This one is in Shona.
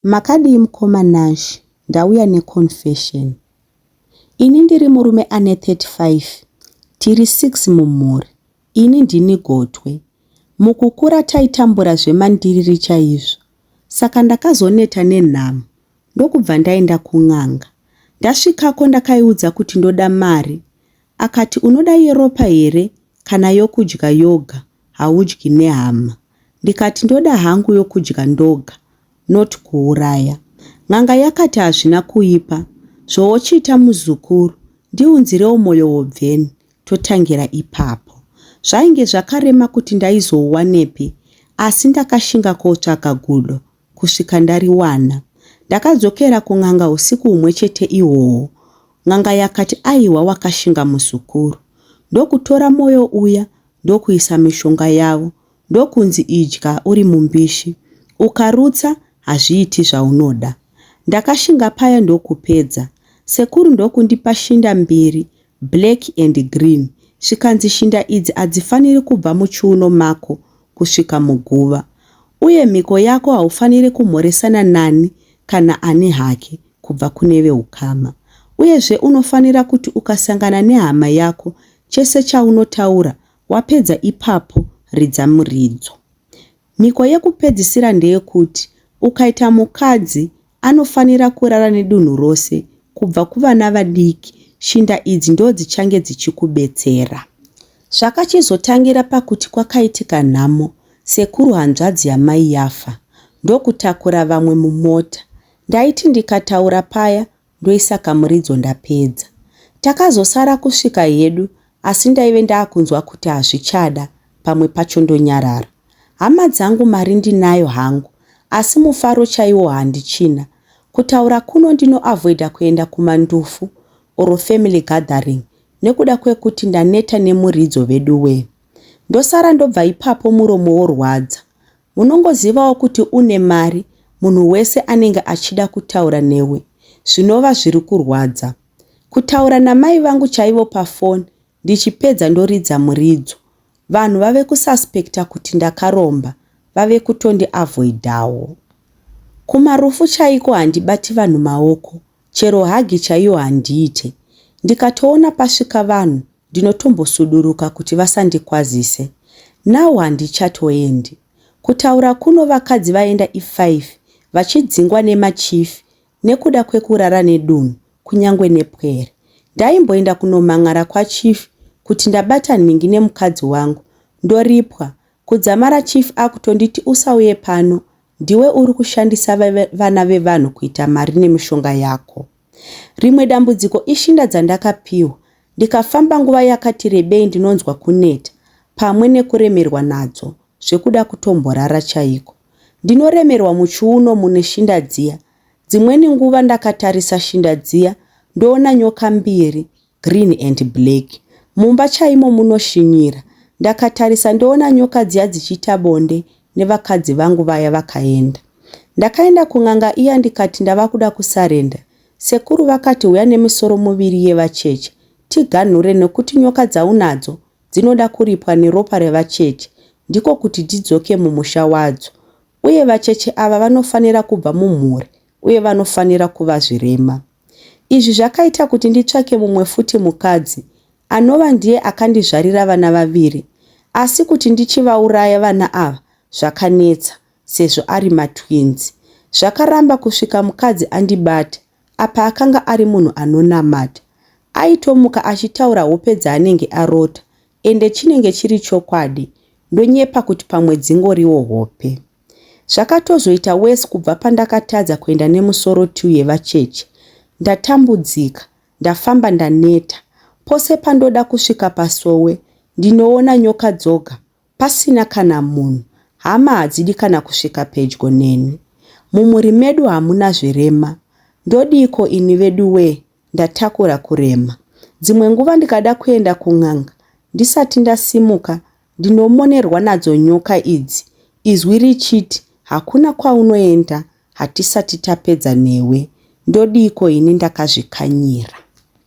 Makadii mkoma Nash ndauya ne confession. Ini ndiri murume ane 35 tiri 6 mumhuri ini ndini gotwe. Mukukura taitambura zvemandiriri chaizvo saka ndakazoneta nenhamo ndokubva ndaenda kun'anga. Ndasvikako ndakaiudza kuti ndoda mari akati unoda yeropa here kana yokudya yoga haudyi nehama ndikati ndoda hangu yokudya ndoga not kuuraya. N'anga yakati hazvina kuipa zvowochiita muzukuru ndiunzirewo moyo wobveni totangira ipapo. Zvainge zvakarema kuti ndaizouwanepi asi ndakashinga kotsvaga gudo kusvika ndariwana. Ndakadzokera kun'anga husiku humwe chete ihwohwo. N'anga yakati aiwa wakashinga muzukuru. Ndokutora moyo uya ndokuisa mishonga yavo ndokunzi idya uri mumbishi ukarutsa hazviiti zvaunoda. Ndakashinga paya ndokupedza. Sekuru ndokundipa shinda mbiri black and green zvikanzi shinda idzi hadzifaniri kubva muchiuno mako kusvika muguva. Uye mhiko yako haufaniri kumhoresana nani kana ani hake kubva kune veukama. Uyezve unofanira kuti ukasangana nehama yako chese chaunotaura wapedza ipapo ridza muridzo. Mhiko yekupedzisira ndeyekuti ukaita mukadzi anofanira kurara nedunhu rose kubva kuvana vadiki shinda idzi ndodzichange dzichikubetsera. Zvakachizotangira pakuti kwakaitika nhamo sekuru hanzvadzi yamai yafa ndokutakura vamwe mumota. Ndaiti ndikataura paya ndoisa kamuridzo ndapedza. Takazosara kusvika hedu asi ndaive ndakunzwa kuti hazvichada pamwe pacho ndonyarara. Hama dzangu mari ndinayo hangu asi mufaro chaiwo handichina. Kutaura kuno ndino avoider kuenda kumandufu or family gathering nekuda kwekuti ndaneta nemuridzo veduwee. Ndosara ndobva ipapo muromo worwadza. Munongozivawo kuti une mari munhu wese anenge achida kutaura newe zvinova zviri kurwadza. Kutaura namai vangu chaivo pafoni ndichipedza ndoridza muridzo. Vanhu vave kususpecta kuti ndakaromba vave kutondi avoidawo. Kumarufu chaiko handibati vanhu maoko chero hagi chaiyo handiite. Ndikatoona pasvika vanhu ndinotombosuduruka kuti vasandikwazise. Now handichatoendi. Kutaura kuno vakadzi vaenda ifive vachidzingwa nemachief nekuda kwekurara nedunhu kunyangwe nepwere. Ndaimboenda kunomhan'ara kwachief kuti ndabata nhingi nemukadzi wangu ndoripwa kudzamara chief akutonditi usauye pano ndiwe uri kushandisa vana vevanhu kuita mari nemishonga yako. Rimwe dambudziko ishinda dzandakapiwa. Ndikafamba nguva yakati rebei ndinonzwa kuneta pamwe nekuremerwa nadzo zvekuda kutomborara chaiko. Ndinoremerwa muchiuno mune shinda dziya. Dzimweni nguva ndakatarisa shinda dziya ndoona nyoka mbiri green and black. Mumba chaimo munoshinyira. Ndakatarisa ndoona nyoka dziya dzichiita bonde nevakadzi vangu vaya vakaenda. Ndakaenda kun'anga iya ndikati ndava kuda kusarenda. Sekuru vakati huya nemisoro muviri yevacheche tiganhure nekuti nyoka dzaunadzo dzinoda kuripwa neropa revacheche ndiko kuti dzidzoke mumusha wadzo. Uye vacheche ava vanofanira kubva mumhuri uye vanofanira kuva zvirema. Izvi zvakaita kuti nditsvake mumwe futi mukadzi anova ndiye akandizvarira vana vaviri asi kuti ndichivauraya vana ava zvakanetsa sezvo ari matwins. Zvakaramba kusvika mukadzi andibata apa akanga ari munhu anonamata. Aitomuka achitaura hope dzaanenge arota ende chinenge chiri chokwadi ndonyepa kuti pamwe dzingoriwo hope. Zvakatozoita worse kubva pandakatadza kuenda nemusoro two yevacheche. Ndatambudzika, ndafamba ndaneta. Pose pandoda kusvika pasowe ndinoona nyoka dzoga pasina kana munhu. Hama hadzidi kana kusvika pedyo neni. Mumhuri medu hamuna zvirema. Ndodiiko ini veduwee ndatakura kurema. Dzimwe nguva ndikada kuenda kun'anga ndisati ndasimuka Ndinomonerwa nadzo nyoka idzi, izwi richiti hakuna kwaunoenda hatisati tapedza newe. Ndodiiko ini ndakazvikanyira.